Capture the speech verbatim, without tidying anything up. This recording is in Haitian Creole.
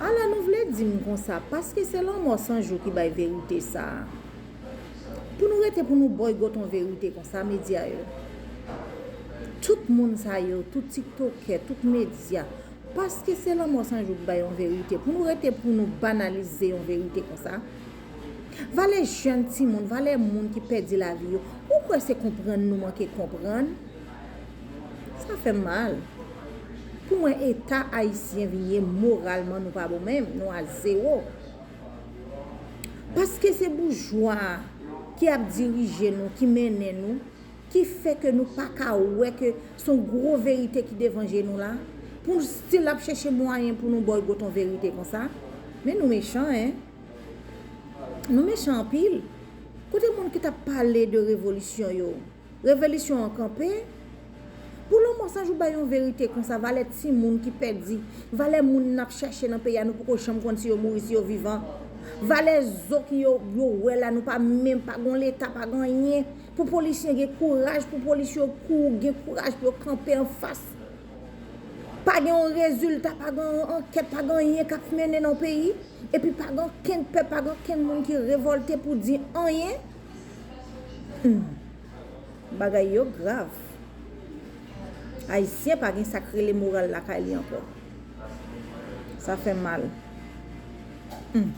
Ala nou vle di m konsa, paske se Lanmò San Jou ki bay verite sa a. Pou nou rete pou nou bòygot yon verite konsa, medya yo. Tout moun sa yo, tout tiktokè, tout medya, paske se Lanmò San Jou ki bay yon verite. Pou nou rete pou nou banalize yon verite konsa. Valè jèn timoun, valè moun ki pèdi lavi yo. Ou kwè se konprann nou manke konprann? Sa fè m mal. Pou mwen, eta ayisyen vin ye moralman, nou pa bon menm, nou a zewo. Paske se boujwa ki ap dirije nou, ki mennen nou, ki fè ke nou pa ka wè ke se yon gwo verite ki devan je nou la. Pou nou still ap chèche mwayen pou nou bòygot yon verite konsa. Men nou mechan, en. Nou mechan anpil. Kote moun ki t ap pale de revolisyon yo? Revolisyon an kanpe? Pou Lanmò San Jou bay yon verite konsa, valè timoun ki pèdi, valè moun n ap chèche nan peyi a, nou poko janm konn si yo mouri, si yo vivan. Valè zo ki yo, yo wè la, nou pa menm, pa gon leta, pa gen anyen. Pou polisye gen kouraj, pou polisye yo kou, gen kouraj pou yo kanpe anfas. Pa gen yon rezilta, pa gen yon ankèt, pa gen anyen k ap mennen nan peyi. Epi pa gen okenn pèp, pa gen okenn moun ki revòlte pou di anyen. Hmm. Bagay yo grav. Ayisyen pa gen sa k rele moral lakay li ankò. Sa fè mal. Hmm.